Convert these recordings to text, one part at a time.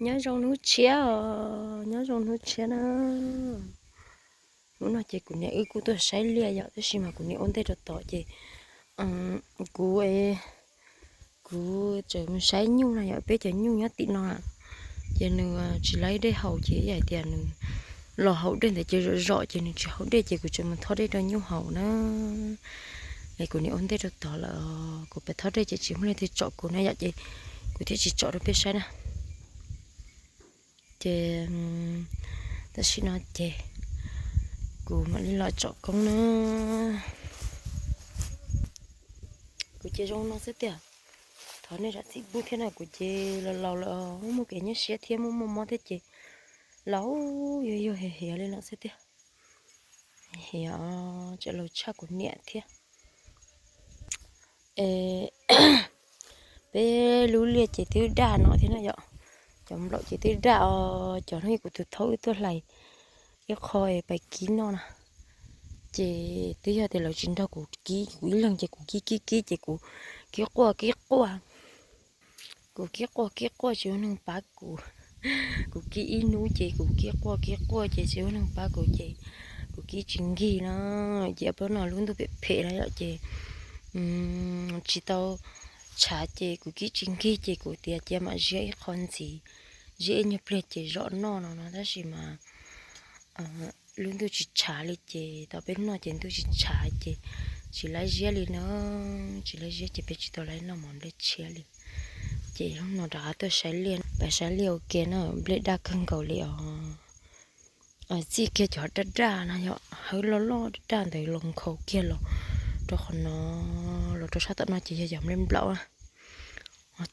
Nyob zoo hnub tshiab os, nyob zoo hnub tshiab na. Hnub no ces kuv niam wb kuj tuaj saib liaj yom, tab sis mas kuv niam ua ntej rau tod ces kuv, kuv tseem mus saib nyuj no yom, peb cov nyuj nyob tim no. Ces nws tsis laib dej haus ces ib yam tias nws los haus dej ntawd ces zom zom ces nws tsis haus dej ces kuv tseem mus thov dej rau nyuj haus na. Es kuv niam ua ntej rau tod lawm, kuv pem thov dej ces tsis muaj leej twg tsom kuv na yom, ces kuv thiaj tsis tsom rau peb saib na. Ces tam sim no ces kuv mam li los tsom koob na. Kuv ces zoo no xwb tiag. Thov nej zam txim pub thiab na, kuv ces laus laus lawm, muaj kev nyuaj siab thiab muaj muaj mob thiab ces laus yuag yuag hiav hiav li no xwb tiag. Hiav, tseem laus tshaj kuv niam thiab. Peb lub liaj ces twb daj no thiab na yom. Cov nplaum ces twb daj os, cov no kuv tus thaub wb tuaj hlais ib qho pais kib noj na. Ces twb yog tias lawv tsis nrog kuv kib, kuv ib leeg ces kuv kib kib kib ces kuv kib quaj kib quaj. Kuv kib quaj kib quaj tsis muaj neeg pab kuv. Kuv kib ib hnub ces kuv kib quaj kib quaj ces tsis muaj neeg pab kuv ces kuv kib tsis nkig na. Ces pab no lub ntuj phem phem na yom ces tsis tau tshav ces kuv kib tsis nkig ces kuv tias cia mam ziab ib qho ntxiv, ziab ib nyuag pliag ces zom noj no no tab sis mas lub ntuj tsis tshav li ces tau peb noj ces ntuj tsis tshav ces tsis laib ziab li na. Tsis laib ziab ces peb tsis tau laib noj mov nplej tshiab li. Ces hnub no rov qab tuaj saib liaj, pais saib liaj ua ke na, nplej daj kawg nkaus li os. Txij kiag cov daj daj na yom, hawb loj loj daj daj ntawd los nkhaus kiag los rau qhov no, los rau sab tom no ces yog cov nplej nplaum na.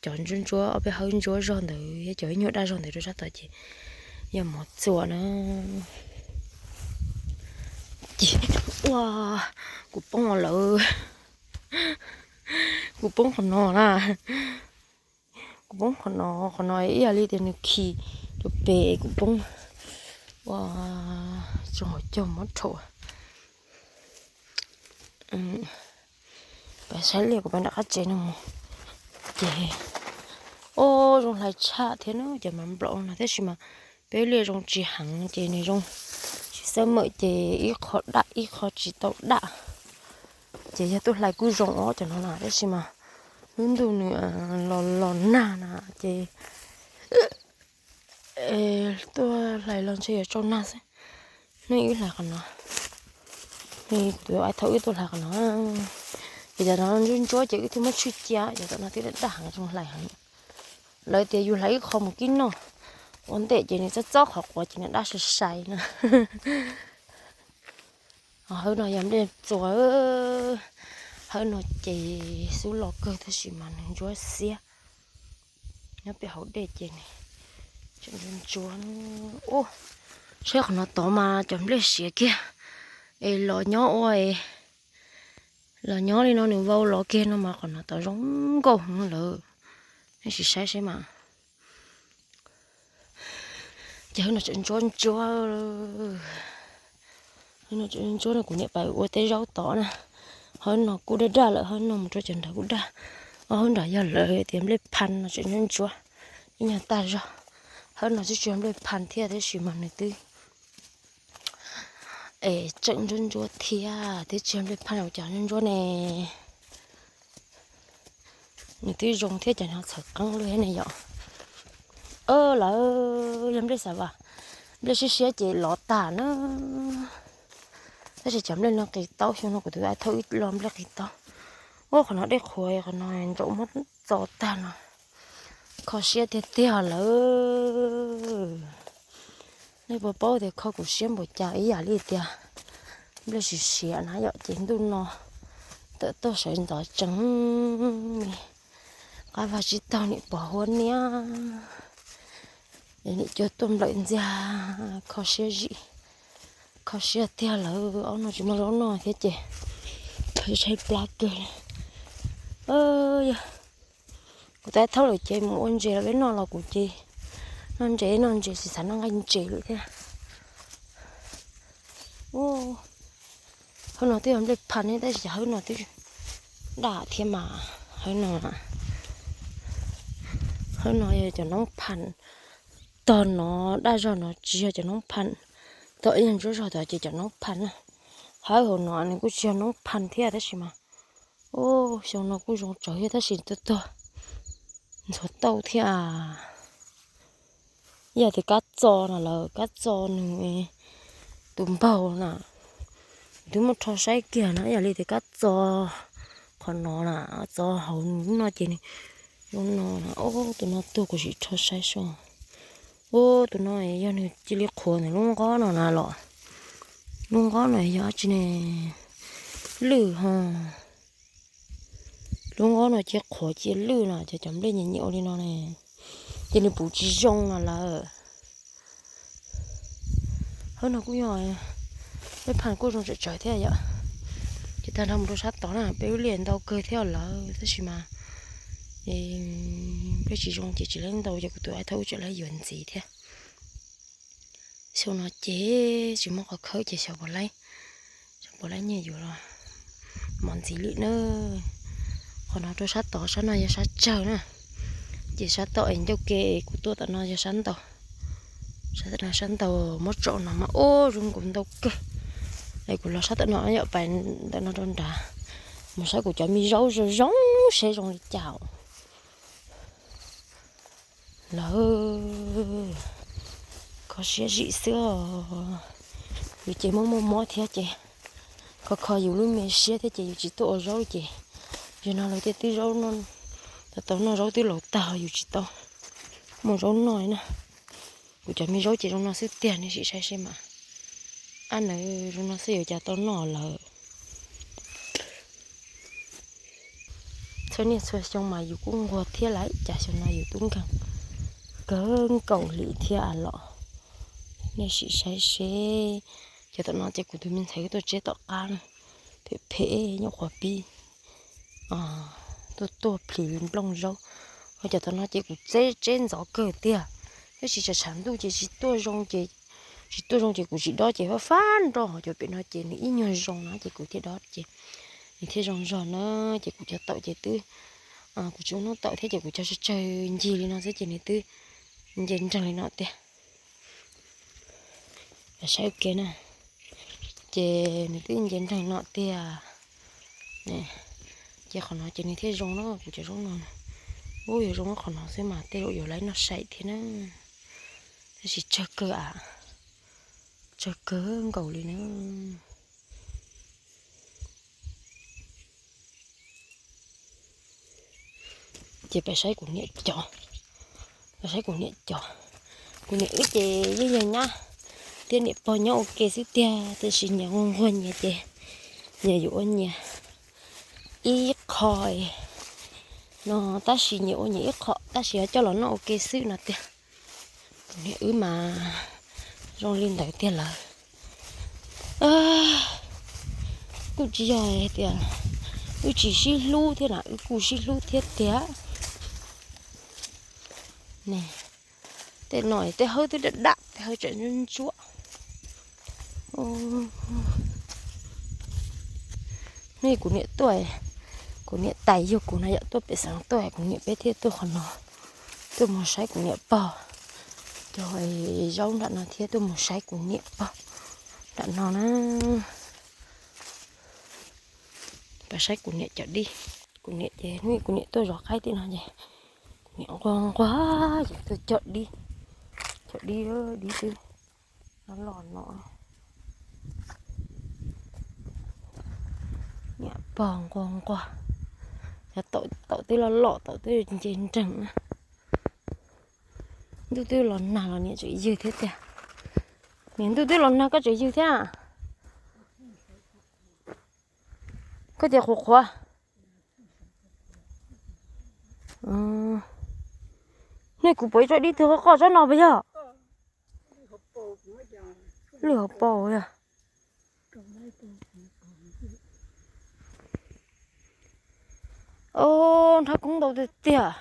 Cov ntsuab ntsuab, ob peb hawb ntsuab zog ntawd thiab cov ib nyuag daj zog ntawd rau sab tod ces yog mov txuas na. Ces ua kuv poob lawm, kuv poob qhov no na. Kuv poob qhov no, qhov no ib yam li tias nws khi rau pem kuv poob. Ua tsoom hauv caug mob rhaum. Peb saib liaj kuv peb nram qab tsev no mus. Ces, o, zoo hlais tshaj thiab na, cov mov nplaum no tab sis mas peb liaj zoo tsis heev ces nws zoo tsis xab mawm ces ib qho daj ib qho tsis tau daj. Ces yog tuaj hlais kuj zoo os cov no na tab sis mas lub ntuj nws los los nag na ces tuaj hlais los ntshe yuav tsau nag xwb. Nej wb hlais qhov no, kuv tus ai thaum wb tuaj hlais qhov no, ces cov no ntsuab ntsuab ces wb thiaj muab tshwj cia, cov tom no twb daj daj heev zoo hlais heev. Lawv tias yus hlais ib qho mus kib noj ua ntej ces nws txob txob qhov quav ces nws daj sai sai na. Hawb no yog nplej txuas, hawb no ces xub lo kawg tab sis mas nws ntsuab xiab. Nyob pem hauv dej ces nws tseem ntsuab ntsuab. Ub, saib qhov no tod mas cov nplej siav kiag es los nyob ua, los nyob li no nws vau los kiag no mas qhov no tod zoo nkauj heev lawm. Nej sim saib saib mas. Ces hawb no tseem ntsuab ntsuab, hawb no tseem ntsuab no kuv niam pais ua teb zaub tod na. Hawb no kuj daj daj lawm, hawb no mus rau cov nrad kuj daj. Ob hawb nrad yog lawv tias nplej phan no tseem ntsuab ntsuab, ib nyuag tag zog. Hawb no twb tsis yog nplej phan thiab tab sis mas nws twb es tseem ntsuab ntsuab thiab, twb tsis yog nplej phan ua cas ntsuab ntsuab ne. Nws twb zoo thiab cas no txhawv qeeb li thiab ne yom. Lawv yog nplej xav vas, nplej siab siab ces lov tag na. Tab sis cov nplej no qis taub, xyoo no kuv tus ai thaum wb lo nplej qis taub. Ub, qhov no dej qhuav, qhov no ntsaum muab txo tag no. Kho siab tiag tiag lawm. Nej puas paub tias kho kuv siab npaum cas ib yam li tias nplej siav siav na yom, ces ntuj no tawm tuaj sawv ntxov tsees li, qab vaj tsib taug nim pos huab niab, es nim cua tuaj nplawm ntxiag, kho siab zim, kho siab tiag lawm. Ob no tsis muaj zaub noj thiab ces tshaib plab kawg li. Yog kuv tab thaub lawm ces mus ua ntses los peb noj los kuv ces noj ntses noj ntses tsis xav noj nqaij ntses li thiab. Hawb no twb yog nplej phan ne tab sis hawb no twb daj thiab mas. Hawb no, hawb no yog cov noob phan, tog no, daj zog no tsis yog cov noob phaj, tog ib yog ntsuab zog tod ces cov noob phaj na. Hawb hauv no nws kuj tsis yog noob phaj thiab tab sis mas, u, xyoo no kuj zoo tsawv thiab tab sis tuag tuag ntxhuav tauj thiab. Ib yam tias kab txo no lawm, kab txo nws tus npaug na, twb muab rho saib kiag no, ib yam li tias kab txo qhov no na, txo hauv nws lub no ces nws zoo no na. Ub, tus no tuag kuv sim rho saib seb. Ub, tus no yog nws cia li qhuav ntawm lub nqob no na los. Lub nqob no yog dab tsi ne? Lwj ho. Lub nqob no cia qhuav cia lwj no, cov cov nplej nyiam nyiam ua li no ne, ces nws puv tsis zoo no lawm. Hawb no kuj yog, peb phaj kuj zoo tsawv tsawv thiab yom. Ces tag nrho mus rau sab tod na, peb lub liaj ntau kawg thiab lawm tab sis mas nplej tsis zoo ces tsis laib ntau, ces kuv tus aib thawj wb tseem laib yuav ntxiv thiab. Xyoo no ces tsis muaj qhov khawb ces xyov puas laib, xyov puas laib nyiaj yuav los mov ntxiv li na. Qhov no rau sab tod, sab no yog sab tsawg na, ces sab tod es ncauj ke kuv tuaj tom no yog sab ntaus. Sab no sab ntaus muab tsom no mas ub zoo nkaus ntau kawg. Es kuv los sab tom no yom, pais ntawm no rau nrad mus saib kuv cov me zaub zoo zoo seb zoo li cas lawm. Kho siab zim xwb os. Yus ces muaj muaj mob thiab ces kho kho yus lub me siab thiab ces yus tsis tuaj ua zaub ces, yog no lawv tej twb zaub, tau tau noj zaub twb laus tag yus tsis tau muaj zaub noj li na. Kuv cov me zaub ces zoo no xwb tiag, nej sim saib seb mas. Ab, nawv zoo no xwb yuav cas tau noj lawm. Txhua niaj txhua xyoo mas yus kuj nquag thiab lawm, cas xyoo no yus tub nkeeg kawg nkaus li thiab los. Nej sim saib seb, cov tom no ces kuv tus me ntxhais tuaj tseb tom qab, phem phem nyuam qhuav pib tuaj tuaj plhis nplooj zaub. Ho cov tom no ces kuv tseb tseb ntxov kawg tiag, tab sis tsam tshav ntuj ces tsis tuaj zoo ces, tsis tuaj zoo ces kuv tsis dob ces fab fab nroj, ho cov pem no ces nws ib nyuag zoo na ces kuv thiaj dob ces nws thiaj zoo zog na. Ces kuv cov taum ces twb, kuv tsis ua hnub taum thiab ces kuv cog tsawg tsawg ncig li no xwb ces nws twb nce nreeg li no tiag. Saib ua ke na, ces nws twb nce nreeg no tiag. Ces qhov no ces nws thiaj zoo na, kuv cov zaub no. Ub, yuav zoo qhov no xwb mas tej zaum yuav laib noj sai thiab na. Tab sis tsawg kawg a, tsawg kawg nkaus li na. Ces pais saib kuv niam cov, pais saib kuv niam cov. Kuv niam wb ces yeej yog nyab thiab niam pog nyob ua ke xwb tiag, tiam sis nyias nquag nyias ces nyias yuav ua nyias ib qho no, tab sis nyias ua nyias ib qho tab sis ho coj los noj ua ke xwb no tiag. Kuv niam wb mas zoo li ntawd tiag lawm. Kuj tsis yog hais tias wb tsis sib hlub thiab na, wb kuj sib hlub thiab tiag. Tej no tej hawb twb daj daj, tej hawb tseem ntsuab. Hnub kuv niam tuaj, kuv niam tais yug kuv no yom, tuaj pem xeev tuaj, kuv niam peb thiaj tuaj qhov no, tuaj mus saib kuv niam pog cov zaub nram no thiab tuaj mus saib kuv niam pog nram no na. Pab saib kuv niam cov dib. Kuv niam ces hnub kuv niam tuaj zov qaib tim no ces kuv niam nquag nquag ces tuaj cog dib, cog dib, dib twb loj loj no. Niam pog nquag nquag, cov taum twb loj loj, taum twb nce nreeg na. Ntuj twb los nag los niam tseem ywg thiab tiag. Niam, ntuj twb los nag koj tseem ywg thiab. Koj tias qhuav qhuav. Nej kuv pom ib tsob dib twg qoj qoj tsob no puas yog? Lwj hauv paus yog. Nrhab koob ntau tiag tiag.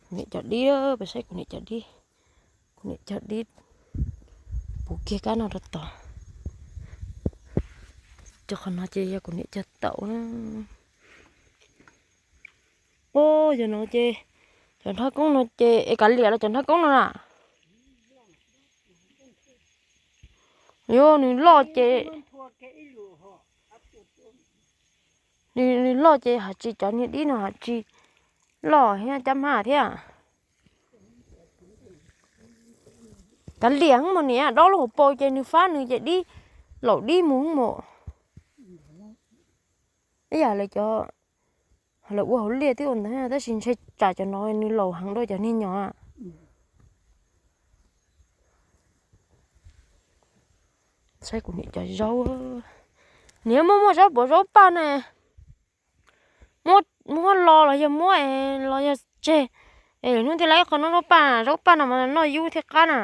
Kuv niam cog dib, pab saib kuv niam cog dib. Kuv niam cog dib puv kiag kab no rau tod. Cov qhov no ces yog kuv niam cog taum na. Ub, yog no ces Cov nrhab koob no ces es kav liam los cov nrhab koob no na. Yog nws loj ces, nws loj ces hais tsis, cov niag dib no hais tsis loj thiab cab hmab thiab. Kav liam mus niam, dob lub hauv paus ces nws fab nws ces dib, laum dib mus mus. Ib yam li cov lawv ua hauv liaj twb ua ntawd tab sis ntshe tsam cov no nws laus heev dua cov niag nyom. Saib kuv niam cov zaub, niam muaj muaj zaub puas zaub paj na. Muab, muab lo los yog muab los yog tseg, es lwm hnub thiaj li ib qho noj zaub paj, zaub paj no mas noj yub thiaj qab na.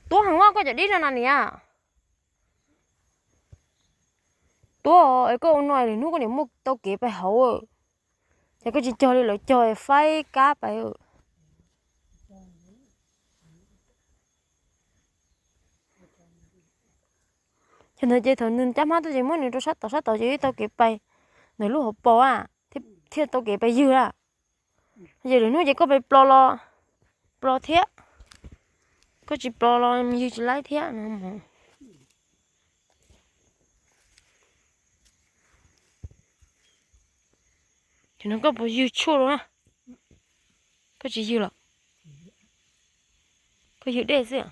Tuab heev ua koj cov dib no na niam. Tuab es koj ua no lwm hnub koj niam muaj tau kev pais hauv, ces koj tsis cog li lawv cog faib kab pais. Ces ntawd ces thaum nws cab hmab tuaj ces muab nws rau sab tod, sab tod ces tau kev pais ntawm lub hauv paus a, thiaj tau kev pais ywg a. Ces lwm hnub ces koj pais plo los plo thiab, koj tsis plo los ywg tsis laib thiab no. Ces no koj puas ywg tshuaj los na? Koj tsis ywg los? Koj ywg dej xwb.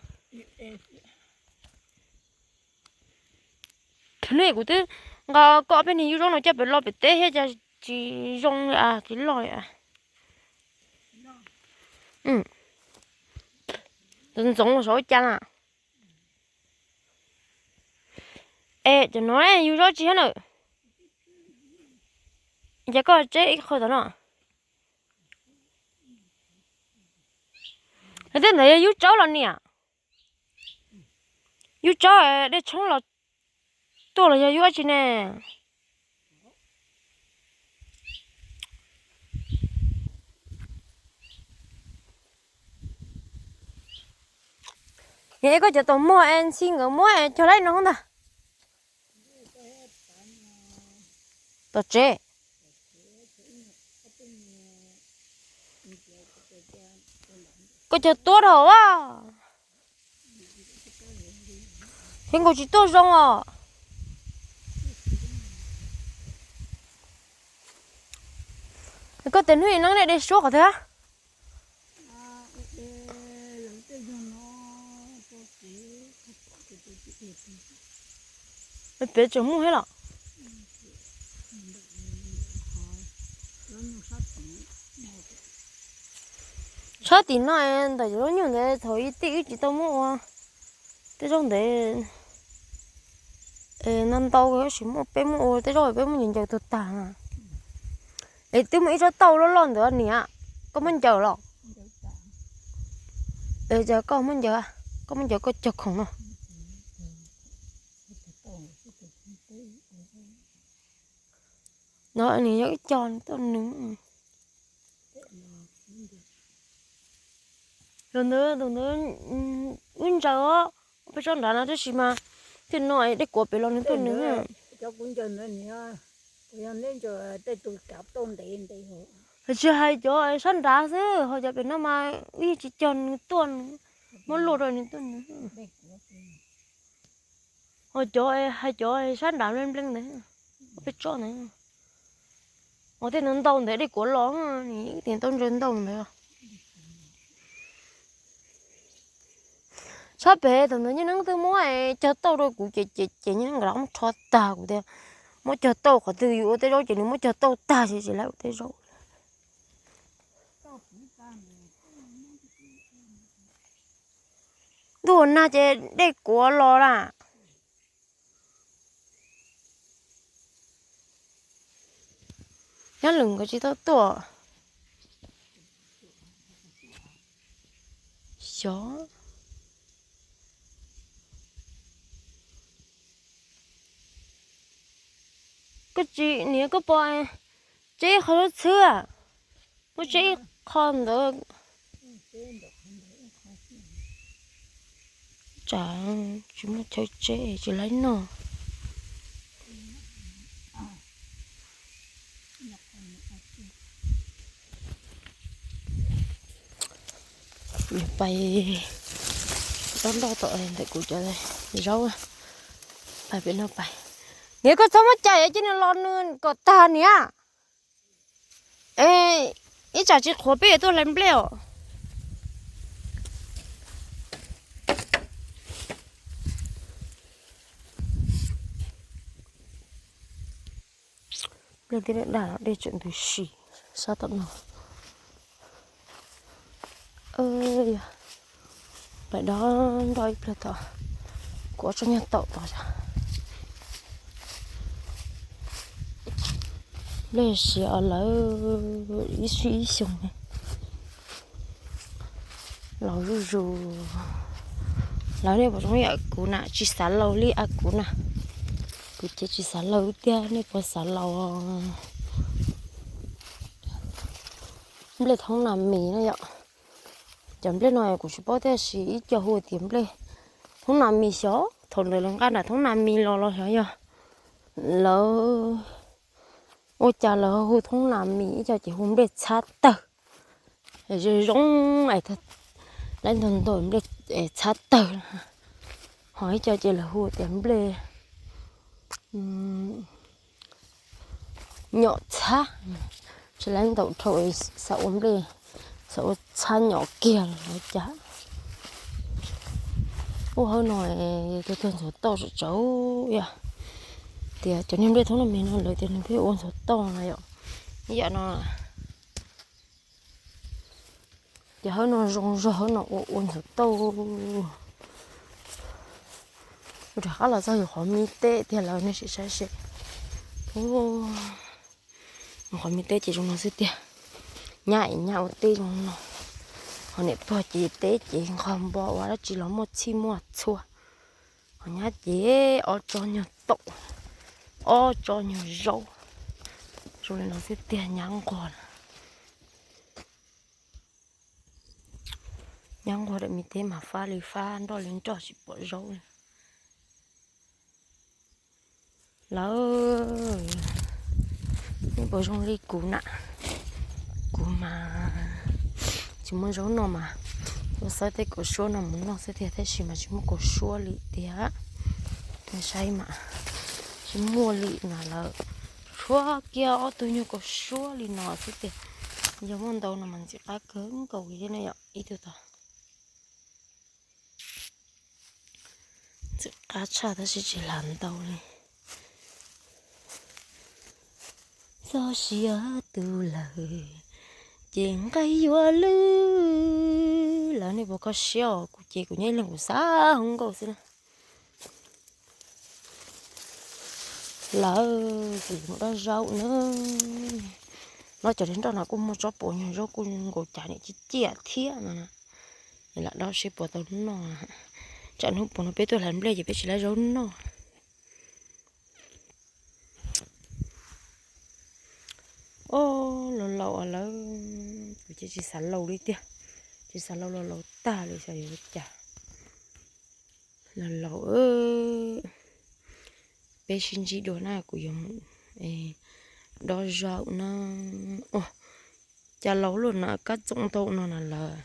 Thaum no kuv twb nqa koj peb niag yub zaub no coj pem los pem teb thiab cas tsis zoo li, tsis loj li. Ntxoov ntxoov los saum ua cas na. Es cov no yus zaub tsis thiab na. Ces koj tseb ib qho tom no. Tej ntawd yog yub tsaub los niam? Yub tsaub dej tshoob los tuaj los yog yub dab tsi ne? Es koj cov tus muag es ntxhi nkawd muab es cog laib no ntag. Tom tsev. Koj cog tuab dhau a. Thiab nkaus tsis tuaj zoo os. Koj tes hnub ib neeb nej de suab qhov twg? Pem tseem muaj thiab los? Sab tim no ntawm cov zaub nyuj ntawd thaum ib tij wb tsis tau muab ua tej zaub ntawd. Ntau ntau tab sis muaj peb muab ua tej zaub peb muab ncaws ncaws tuag tag na. Es twb muaj ib tsob tauj loj loj ntawd niam, koj muab ncaws los? Es cas koj muab ncaws, koj muab ncaws koj cog khoom no. No nws yog ib co nws tuaj nws. Tus ntawd, tus ntawd wb ntsaws os, peb tsob nrad no tab sis mas thiaj no dej kuav pem los nws tuaj nws. Tsis hais cov sab nrad xwb, ho cov pem no mas wb yeej tsis cog nws tuaj nws, muab luaj rau nws tuaj nws. Ho cov, hais cov sab nrad npleeb npleeb ntawd, peb tsob ntawd. Ua tej ntawd ntau ntawd dej kuav los, nws ib tias tau ntsaws ntau ntawd. Sab pem thaum ntawd nyuag neeb twb muab cog tauj rau kuv ces ces ces nyuag neeb nkawd rho tag kuv tias muab cog tauj qhov twg yus ua tej zaub ces nws muab cog tauj tag ces tsis lawv ua tej zaub. Ntuj nag ces dej kuav los na. Nyob lwm nkawd tsis tau tuaj. Xyov. Koj tsis niam koj pom tseb ib qho zaub txhwb, muab tseb ib Qhov ntawd tsam tsis muaj chaw tseb tsis laib noj. Pais dob nroj tom ntawm kuv cov zaub. Pais pem no pais. Niam, koj txhob muab cais cia nws los nws kom tag niam. Ib tsam tsis qhuav peb yuav tuaj hlais nplej os. Nplej tib daj daj los dej tseem ntws si sab tom no. Pais dob nroj ib pliag tom kuv ob tsob nyuag taum tod. Nplej siav os lawv, ib sij ib xyoos ne. Laus zuj zus. Lawv nej puas zoo li kuv na, tsis xav laus li a kuv na. Kuv ces tsis xav laus tiag, nej puas xav laus? Nplej thoob nas mis na yom. Cov nplej no kuv tsis paub tiam sis ib co hu tias nplej thoob nas mis xyov thaum ntawd lawv nqa nram thoob nas mis los los xyov yog lawv ua cas lawv hu thoob nas mis, ib co ces hu nplej txhab tawg. Zoo zoo, laib ntau ntau nplej txhab tawg. Ho ib co ces lawv hu tias nplej nyom txhab. Tsis laib ntau dhau, xav ua nplej, xav ua txhab nyom kiag los cas. Ua hauv no tuag tuag ntxuav tauj tsam tsawv yom. Tias cov niag nplej thoob nas mis no lawv tias nws pheej ua ntxuav tauj na yom. Ib yam no ces hauv no zoo zog, hauv no ua ua ntxuav tauj. Rov qab los txog yus qhov me teb tiag lawm nej sim saib seb. Qhov me teb ces zoo no xwb tiag. Nyab es nyab ua teb zoo no, ho niam pog ces teb ces nqog npo ua dab tsi los muaj txhij muaj txhua. Ho nyab ces ob tsob nyuag taum, ob tsob nyuag zaub, zoo li no xwb tiag nyab nquag na. Nyab nquag daim me teb mas fab li fab nroj li nroj tsis pom zaub li. Lawv, nej puas zoo li kuv na? Kuv mas tsis muaj zaub noj mas ua xawb tej kaus suab no mus noj xwb tiag, tab sis mas tsis muaj kaus suab li tiag. Saib mas tsis muaj li na lawm, tshuav kiag ob tug nyuag kaus suab li no xwb tiag. Yog muaj ntau no mas ntxim qab kawg nkaus li thiab na yom, ib tug tod. Ntxim qab tshaj tab sis tsis hlav ntau li. Txoj sia tu lawm, ces nqaij yuav lwj. Lawv nej puas kho siab os, kuv ces kuv nyob ib leeg kuv xav hauv nkauj xwb na. Lawv, kuv mus dob zaub na. No cov nroj no kuj muaj tsob puas nyuag zaub kuj nkaus cas niam ciaj ciaj thiab no. Lam dob seb puas tau noj. Tsam hnub puas no peb tuaj hlais nplej ces peb tsis laib zaub noj. Os, laus laus lawm, kuv ces tsis xav laus li tiag. Tsis xav laus, laus laus tag li xyov yuav ua cas. Laus laus, peb sib ntsib dua na, kuv yuav mus dob zaub na. Ua cas laus luaj na, kab txoom ntau no na lawm.